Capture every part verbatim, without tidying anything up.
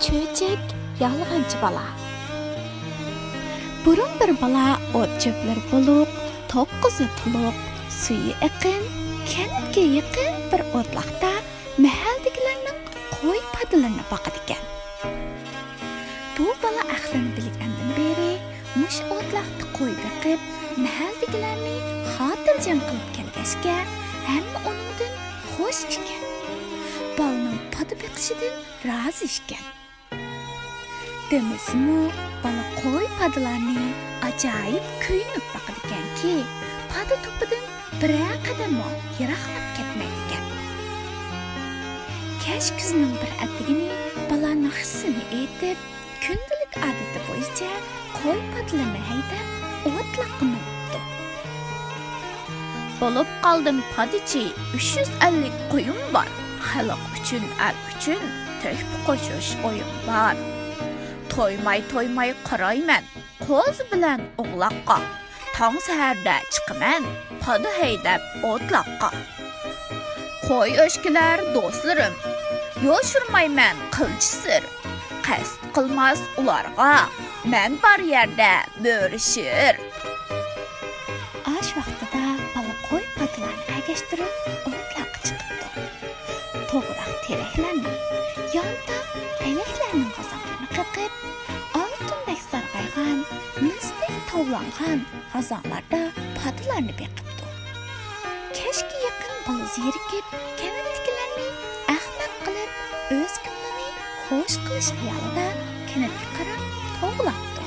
چۆچەك، يالغانچى بالا. بۇرۇن بىر بالا ئوت-چۆپلىرى بولۇق، توققۇزى تولۇق، سۈيى ئېقىن، كەنتكە يېقىن بىر ئوتلاقتا مەھەللىدىكىلەرنىڭ قوي پادىلىرىنى باقىدىكەن. بۇ بالا ئەقلىنى بىلگەندىن بېرى مۇشۇ ئوتلاقتا قوي بېقىپ، مەھەللىدىكىلەرنى خاتىرجەم قىلىپ كەلگەچكە، ھەممە ئۇنىڭدىن خوش ئىكەن. بالىنىڭ پادا بېقىشىدىن رازى ئىكەن. دېمىسىمۇ، بالا قوي پادىلارنى ئاجايىپ كۆيۈنۈپ باقىدىكەنكى، پادا توپىدىن بىرەر قەدەممۇ يىراقلاپ كەتمەيدىكەن. كەچ كۈزنىڭ بىر ئەتىگىنى بالا ناخشىسىنى ئېيتىپ، كۈندىلىك ئادىتى بويىچە قوي پادىلىرىنى ھەيدەپ، ئوتلاققا مېڭىپتۇ. بولۇپ قالدىم پادىچى، ئۈچ يۈز ئەللىك قويۇم بار. خەلق ئۈچۈن، ئەل ئۈچۈن تۆھپە قوشۇش ئويۇم بار. تويماي، تويماي قارايمەن قوزا بىلەن ئوغلاققا. تاڭ سەھەردە چىقىمەن پادا ھەيدەپ ئوتلاققا. قوي ئۆچكىلەر دوستلىرىم، يوشۇرمايمەن قىلچە سىر. قەست قىلماس ئۇلارغا مەن بار يەردە بۆرە شىر. ئاش ۋاقتىدا بالا قوي پادىلارنى ئەگەشتۈرۈپ ئوتلاققا چىقىپتۇ. توغراق تېرەكلەرنىڭ، يانتاق پەلەكلەرنىڭ غازاڭلىرىنى قېقىپ، ئالتۇندەك سارغايغان، مىستەك تاۋلانغان غازاڭلاردا پادىلارنى بېقىپتۇ. كەچكە يېقىن بالا زېرىكىپ، كەنتتىكىلەرنى ئەخمەق قىلىپ، ئۆز كۆڭلىنى خوش قىلىش خىيالىدا كەنتكە قاراپ توۋلاپتۇ.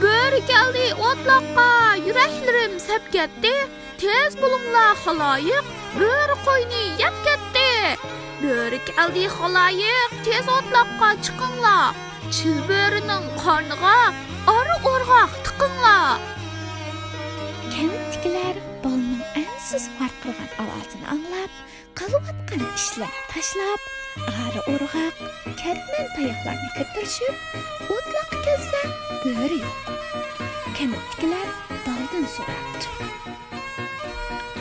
بۆرە كەلدى ئوتلاققا، يۈرەكلىرىم سەپ كەتتى. تېز بولۇڭلار خالايىق، بۆرە قوينى يەپ كەتتى. بۆرە كەلدى خالايىق، تېز ئوتلاققا چىقىڭلار. چىل بۆرىنىڭ قارنىغا ئارا ئورغاق تىقىڭلار. كەنتتىكىلەر بالىنىڭ ئەنسىز ۋارقىرىغان ئاۋازىنى ئاڭلاپ، قىلىۋاتقان ئىشلىرىنى تاشلاپ، ئارا ئورغاق، كەتمەن تاياقلارنى كۆتۈرۈشۈپ، ئوتلاققا كەلسە بۆرە يوق. كەنتتىكىلەر بالىدىن سوراپتۇ.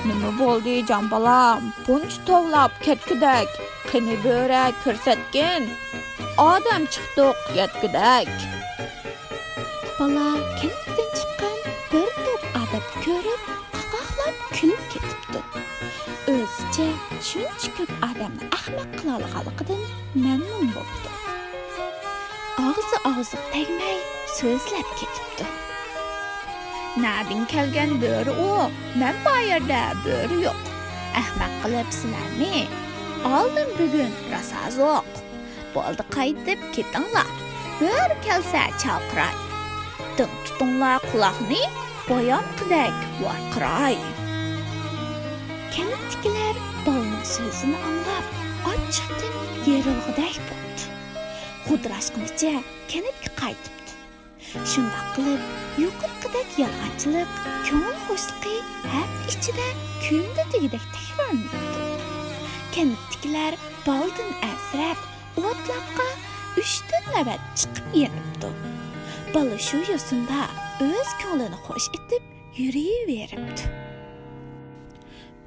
نېمە بولدى جان بالام، بۇنچە توۋلاپ كەتكۈدەك؟ قېنى بۆرە كۆرسەتكىن، ئادەم چىقتۇق يەتكۈدەك. بالا كەنتتىن چىققان بىر توپ ئادەمنى كۆرۈپ، قاقاقلاپ كۈلۈپ كېتىپتۇ. ئۆزىچە شۇنچە كۆپ ئادەمنى ئەخمەق قىلالىغانلىقىدىن مەمنۇن بوپتۇ. ئاغزى ئاغزىغا تەگمەي سۆزلەپ كېتىپتۇ. نەدىن كەلگەن بۆرە ئۇ؟ مەن بار يەردە بۆرە يوق. ئەخمەق قىلىپ سىلەرنى ئالدىم بۈگۈن راسا زوق. بولدى، قايتىپ كېتىڭلار، بۆرە كەلسە چالقىراي. دىڭ تۇتۇڭلار قۇلاقنى، بايامقىدەك ۋارقىراي. كەنتتىكىلەر بالىنىڭ سۆزىنى ئاڭلاپ، ئاچچىقتىن يېرىلغۇدەك بوپتۇ. غۇدراشقىنىچە كەنتكە قايتىپتۇ. شۇنداق قىلىپ، يۇقىرىقىدەك يالغانچىلىق، كۆڭۈل خۇشلۇقى ھەپتە ئىچىدە كۈندە دېگۈدەك تەكرارلىنىپتۇ. كەنتتىكىلەر بالىدىن ئەنسىرەپ، ئوتلاققا ئۈچ تۆت نۆۋەت چىقىپ يېنىپتۇ. بالا شۇ يوسۇندا ئۆز كۆڭلىنى خوش ئېتىپ يۈرۈۋېرىپتۇ.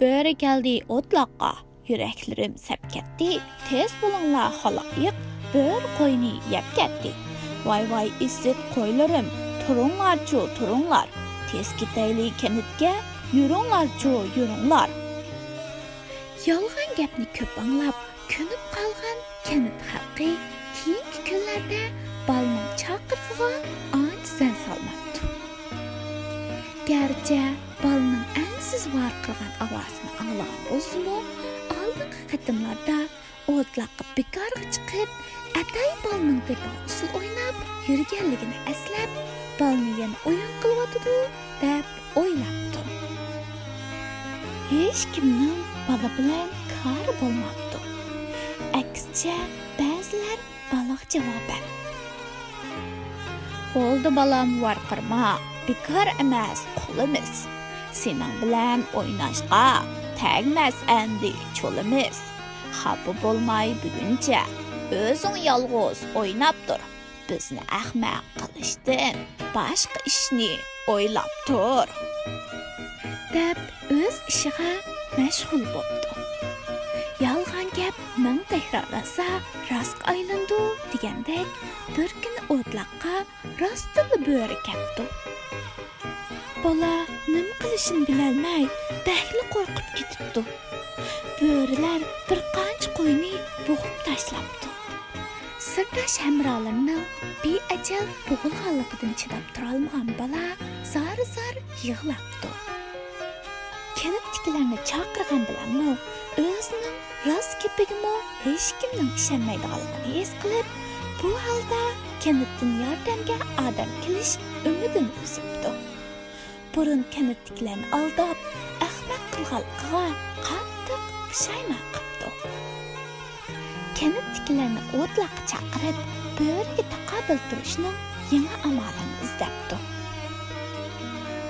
بۆرە كەلدى ئوتلاققا، يۈرەكلىرىم سەپ كەتتى. تېز بولۇڭلار خالايىق، بۆرە قوينى يەپ كەتتى. ۋاي ۋاي ئىسسىت قويلىرىم، تۇرۇڭلارچۇ تۇرۇڭلار. تېز كېتەيلى كەنتكە، يۈرۈڭلارچۇ يۈرۈڭلار. يالغان گەپنى كۆپ ئاڭلاپ، كۆنۈپ قالغان كەنت خەلقى كېيىنكى كۈنلەردە بالىنىڭ چاقىرىقىغا ئانچە زەن سالماپتۇ. گەرچە بالىنىڭ ئەنسىز ۋارقىرىغان ئاۋازىنى ئاڭلىغان بولسىمۇ، ئالدىنقى قېتىملاردا ئوتلاققا بىكارغا چىقىپ، ئەتاي بالىنىڭ دېپىغا ئۇسسۇل ئويناپ يۈرگەنلىكىنى ئەسلەپ، بالىنى يەنە ئويۇن قىلىۋاتىدۇ، دەپ ئويلاپتۇ. ھېچكىمنىڭ بالا بىلەن كارى بولماپتۇ. ئەكسىچە، بەزىلەر بالىغا جاۋابەن: بولدى بالام، ۋارقىرىما، بىكار ئەمەس قولىمىز. سېنىڭ بىلەن ئويناشقا تەگمەس ئەمدى چولىمىز. خاپا بولماي بۈگۈنچە ئۆزۈڭ يالغۇز ئويناپ تۇر. بىزنى ئەخمەق قىلىشتىن باشقا ئىشنى ئويلاپ تۇر، دەپ ئۆز ئىشىغا مەشغۇل بوپتۇ. يالغان گەپ مىڭ تەكرارلانسا، راستقا ئايلىنىدۇ دېگەندەك، بىر كۈنى ئوتلاققا راستتىنلا بۆرە كەپتۇ. بالا نېمە قىلىشىنى بىلەلمەي، بەكلا قورقۇپ كېتىپتۇ. بۆرىلەر بىر قانچە قوينى بوغۇپ تاشلاپتۇ. سىرداش ھەمراھلىرىنىڭ بىئەجەل بوغۇلغانلىقىدىن چىداپ تۇرالمىغان بالا زار-زار يىغلاپتۇ. كەنتتىكىلەرنى چاقىرغان بىلەنمۇ ئۆزىنىڭ راست گېپىگىمۇ ھېچكىمنىڭ ئىشەنمەيدىغانلىقىنى ھېس قىلىپ، بۇ ھالدا كەنتتىن ياردەمگە ئادەم كېلىش ئۈمىدىنى ئۈزۈپتۇ. بۇرۇن كەنتتىكىلەرنى ئالداپ، ئەخمەق قىلغانلىقىغا قاتتىق پۇشايمان قىپتۇ. كەنتتىكىلەرنى ئوتلاققا چاقىرىپ، بۆرىگە تاقابىل تۇرۇشنىڭ يېڭى ئامالىنى ئىزدەپتۇ.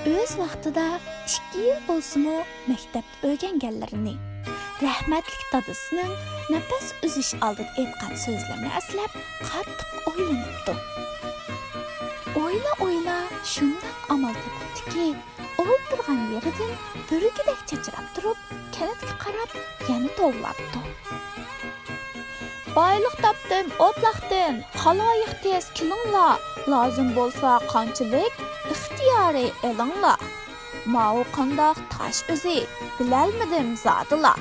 ئۆز ۋاقتىدا ئىككى يىل بولسىمۇ مەكتەپتە ئۆگەنگەنلىرىنى، رەھمەتلىك دادىسىنىڭ نەپەس ئۈزۈش ئالدىدا ئېيتقان سۆزلىرىنى ئەسلەپ، قاتتىق ئويلىنىپتۇ. ئويلا-ئويلا شۇنداق ئامال تېپىپتۇكى، ئولتۇرغان يېرىدىن بۈركىدەك چاچراپ تۇرۇپ، كەنتكە قاراپ يەنە توۋلاپتۇ. بايلىق تاپتىم ئوتلاقتىن، خالايىق تېز كېلىڭلار، لازىم بولسا قانچىلىك ئىختىيارىي ئېلىڭلار. ماۋۇ قانداق تاش ئۆزى، بىلەلمىدىم زادىلا.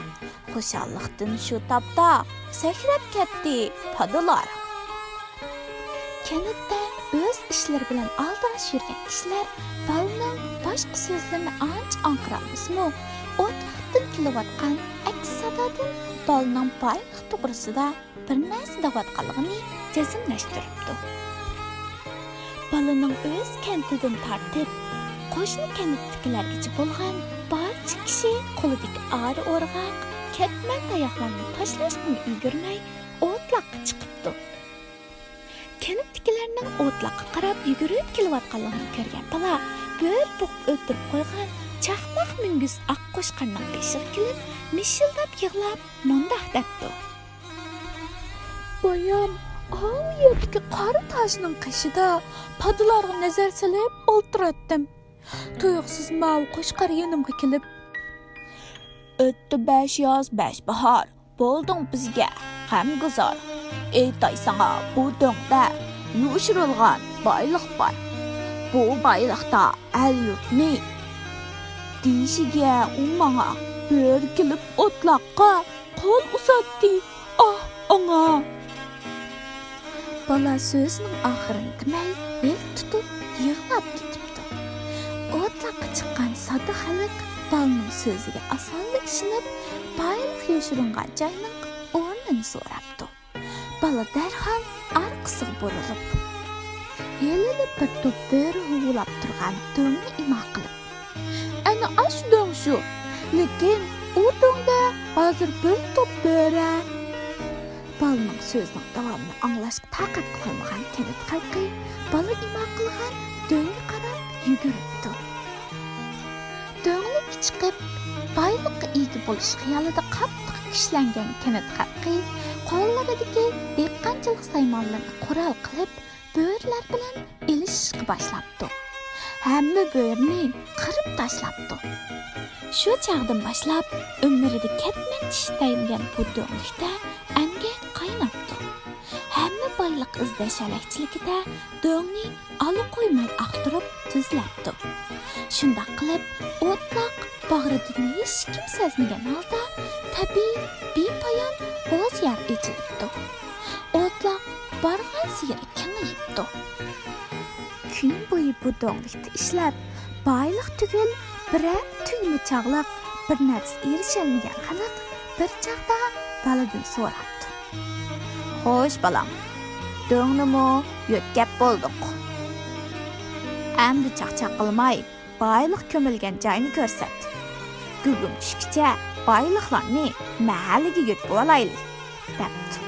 خۇشاللىقتىن شۇ تاپتا سەكرەپ كەتتى پادىلار. كەنتتە ئۆز ئىشلىرى بىلەن ئالدىراش يۈرگەن كىشىلەر بالىنىڭ باشقا سۆزلىرىنى ئانچە ئاڭقىرالمىسىمۇ، ئوتلاقتىن كېلىۋاتقان ئەكس سادادىن بالىنىڭ بايلىق توغرىسىدا بىر نەرسە دەۋاتقانلىقىنى جەزملەشتۈرۈپتۇ. بالىنىڭ ئۆز كەنتىدىن تارتىپ، قوشنا كەنتتىكىلەرگىچە بولغان بارچە كىشى قولىدىكى ئارا ئورغاق، كەتمەن تاياقلارنى تاشلاشقىمۇ ئۈلگۈرمەي، ئوتلاققا چىقىپتۇ. كەنتتىكىلەرنىڭ ئوتلاققا قاراپ يۈگۈرۈپ كېلىۋاتقانلىقىنى كۆرگەن بالا بۆرە بوغۇپ ئۆلتۈرۈپ قويغان چاقماق مۈڭگۈز ئاق قوچقارنىڭ بېشىغا كېلىپ، مىشىلداپ يىغلاپ، مۇنداق دەپتۇ: بايام ئاۋۇ يەردىكى قارا تاشنىڭ قېشىدا پادىلارغا نەزەر سېلىپ ئولتۇراتتىم. تۇيۇقسىز ماۋۇ قوچقار يېنىمغا كېلىپ، ئۆتتى بەش ياز، بەش باھار، بولدۇڭ بىزگە غەمگۇزار. ئېيتاي ساڭا، بۇ دۆڭدە يوشۇرۇلغان بايلىق بار. بۇ بايلىقتا ئەل-يۇرتنى دېيىشىگە ئۇ ماڭا، بۆرە كېلىپ ئوتلاققا قول ئۇزاتتى. ئاھ، ئاڭا! بالا سۆزىنىڭ ئاخىرىنى دېمەي، يىل تۇتۇپ يىغلاپ كېتىپتۇ. ئوتلاققا چىققان ساددا خەلق بالىنىڭ سۆزىگە ئاسانلا ئىشىنىپ، بايلىق يوشۇرۇنغان جاينىڭ ئورنىنى سوراپتۇ. بالا دەرھال ئارقىسىغا بۇرۇلۇپ، ھېلىلا بىر توپ بۆرە ھۇۋلاپ تۇرغان دۆڭنى ئىما قىلىپ، ئەنە ئاشۇ دۆڭ شۇ، لېكىن ئۇ دۆڭدە ھازىر بىر توپ بۆرە. بالىنىڭ سۆزىنىڭ داۋامىنى ئاڭلاشقا تاقەت قىلالمىغان كەنت خەلقى بالا ئىما قىلغان دۆڭگە قاراپ يۈگۈرۈپتۇ. دۆڭلۈككە چىقىپ، بايلىققا ئىگە بولۇش خىيالىدا قاتتىق كۈچلەنگەن كەنت خەلقى قوللىرىدىكى دېھقانچىلىق سايمانلىرىنى قورال قىلىپ، بۆرىلەر بىلەن ئېلىشىشقا باشلاپتۇ. ھەممە بۆرىنى قىرىپ تاشلاپتۇ. شۇ چاغدىن باشلاپ ئۆمرىدە كەتمەن چىش دەيمىگەن بۇ دۆڭلۈكتە ئەمگەك قايناپتۇ. ھەممە بايلىق ئىزدەش ھەلەكچىلىكىدە دۆڭنى ئالا قويماي ئاختۇرۇپ تۈزلەپتۇ. شۇنداق قىلىپ، ئوتلاق باغرىدىن ھېچكىم سەزمىگەن ھالدا تەبىئىي بىپايان بوز يەر ئېچىلىپتۇ. ئوتلاق بارغانسېرى كېڭىيىپتۇ. كۈن بويى بۇ دۆڭلۈكتە ئىشلەپ، بايلىق تۈگۈل بىرەر تۈگمە چاغلىق بىر نەرسە ئېرىشەلمىگەن خەلق بىر چاغدا بالىدىن سوراپتۇ: خوش، بالام، دۆڭنىمۇ يۆتكەپ بولدۇق. ئەمدى چاقچاق قىلماي، بايلىق كۆمۈلگەن جاينى كۆرسەت. گۇگۇم چۈشكىچە بايلىقلارنى مەھەللىگە يۆتكىۋالايلى، دەپتۇ.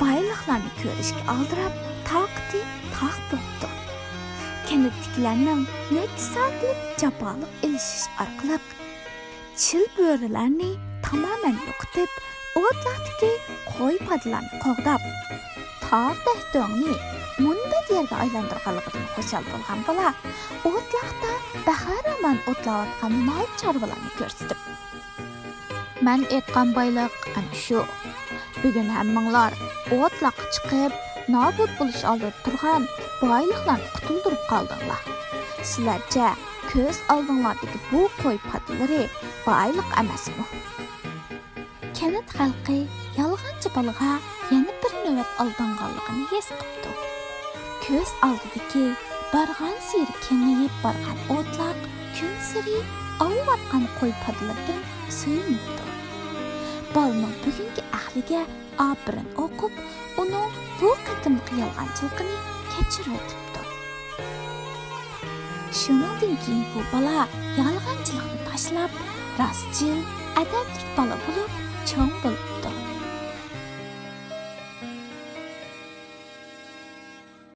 بايلىقلارنى كۆرۈشكە ئالدىراپ، تاقىتى تاق بوپتۇ. كەنتتىكىلەرنىڭ نەچچە سائەتلىك جاپالىق ئېلىشىش ئارقىلىق چىل بۆرىلەرنى تامامەن يوقىتىپ، ئوتلاقتىكى قوي پادىلارنى قوغداپ، تاغدەك دۆڭنى مۇنبەت يەرگە ئايلاندۇرغانلىقىدىن خۇشال بولغان بالا ئوتلاقتا بەھارامان ئوتلاۋاتقان مال چارۋىلارنى كۆرسىتىپ، مەن ئېيتقان بايلىق ئەنە شۇ. بۈگۈن ھەممىڭلار ئوتلاققا چىقىپ، نابۇت بولۇش ئالدىدا تۇرغان بايلىقلارنى قۇتۇلدۇرۇپ قالدىڭلار. سىلەرچە كۆز ئالدىڭلاردىكى بۇ قوي پادىلىرى بايلىق ئەمەسمۇ؟ كەنت خەلقى يالغانچى بالىغا يەنە بىر نۆۋەت ئالدانغانلىقىنى ھېس قىپتۇ. كۆز ئالدىدىكى بارغانسېرى كېڭىيىپ بارغان ئوتلاق كۈنسېرى ئاۋۇۋاتقان قوي پادىلىرىدىن سۆيۈنۈپتۇ. بالىنىڭ بۈگۈنكى ئەقلىگە ئاپىرىن ئوقۇپ، ئۇنىڭ بۇ قېتىملىق يالغانچىلىقىنى كەچۈرۈۋېتىپتۇ. شۇنىڭدىن كېيىن بۇ بالا يالغانچىلىقنى تاشلاپ، راستچىل، ئەدەپلىك بالا بولۇپ چوڭ بولۇپتۇ.